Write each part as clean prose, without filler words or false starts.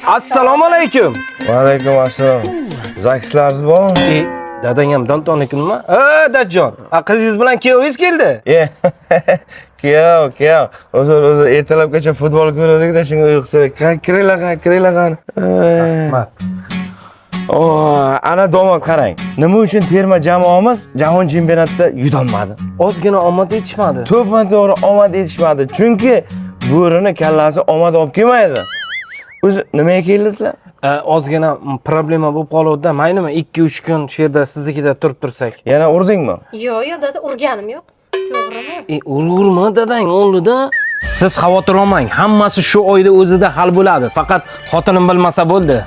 Assalomu alaykum. Va alaykum assalom. Zakislarsiz bormi? E, dadang ham Dalton nima? A, dadajon. A, qizingiz bilan kuyovingiz keldi. E, kuyov, kuyov. Uzr, uzr, ertalabgacha futbol ko'ruvdik-da, shunga uyqusirab. Qani, kiringlar, qani, kiringlar, qani. Rahmat. Oh, ana domod qarang. Nima uchun terma jamoamiz jahon chempionatida yutolmadi? Ozgina omad yetishmadi. To'pma-to'g'ri omad yetishmadi. Chunki bo'rini kallasi omad olib kelmaydi. O'zi nimaga keldingizlar? Ozgina problema bo'lib qoluvdi-da. Maylimi, 2-3 kun shu yerda siznikida turib tursak. Yana urdingmi? Yo'q, yo'q, dada, urganim yo'q. To'g'rimi? E, urma dadang o'rnida. Siz xavotir olmang, hammasi shu oyda o'zida hal bo'ladi. Faqat xotinim bilmasa bo'ldi.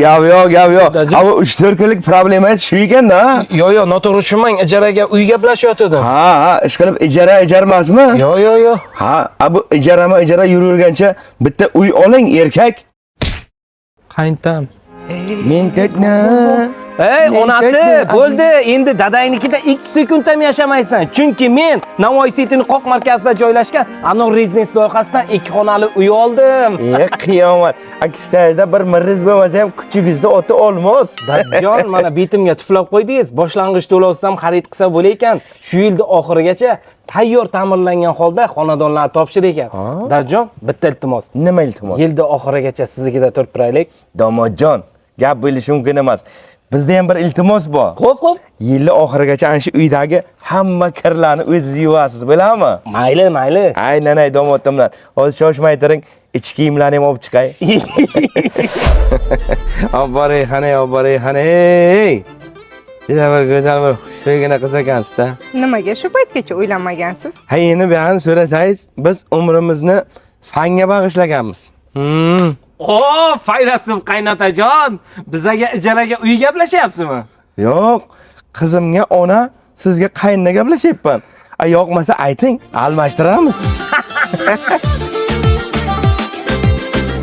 Gap yo'q, gap yo'q. Dadajon. Ama 3-4 kunlik problemangiz shu ekan-da. Yo, yo, noto'g'ri tushunmang, ijaraga uy gaplashyotgandim. Ha, ish qilib ijara ijara emasmi? Yo, yo, yo. Ha, a bu ijarama ijara yuravergancha bitta uy oling erkak. Qayintam. Men tetna. Ey, Men onasi, ketdim. bo'ldi. Endi dadangnikida 2 sekund ham yashamaysan. Chunki men Navoiy City'ning qoq markazida joylashgan Anor Residence loyihasidan 2 xonali uy oldim. E, qiyomat. Akistayda bir mirriz bo'lmasa ham kuchugizda ota olmos. Dadajon, mana betimga tuflab qo'ydingiz. Boshlang'ich to'lovsiz ham xarid qilsa bo'lar ekan. Shu yilda oxirigacha tayyor ta'mirlangan holda xonadonlarni topshir ekan. Dadajon, bitta iltimos. Nima iltimos? Yilda oxirigacha siznikida turib turaylik. Domodjon, gap bo'lishi mumkin emas. Bizda ham bir iltimos bor. Xo'p, xo'p. Yilni oxirigacha ana shu uydagi hamma kirlarni o'zingiz yuvasiz, bo'ladimi? Mayli, mayli. Aynan ay domodimlar. Hozir shoshmay turing, ich kiyimlarni ham olib chiqay. Olib boray, qani, olib boray, qani. Ey! Juda bir go'zal bir xushro'ygina qiz ekansiz-da. Nimaga shu paytgacha uylanmagansiz? Ha, endi buyog'ini so'rasangiz, biz umrimizni fanga bag'ishlaganmiz. O, faylasuf qaynotajon, bizaga ijaraga uy gaplashyapsizmi? Yo'q, qizimga ona, sizga qaynona gaplashyapman. A yoqmasa ayting, almashtiramiz.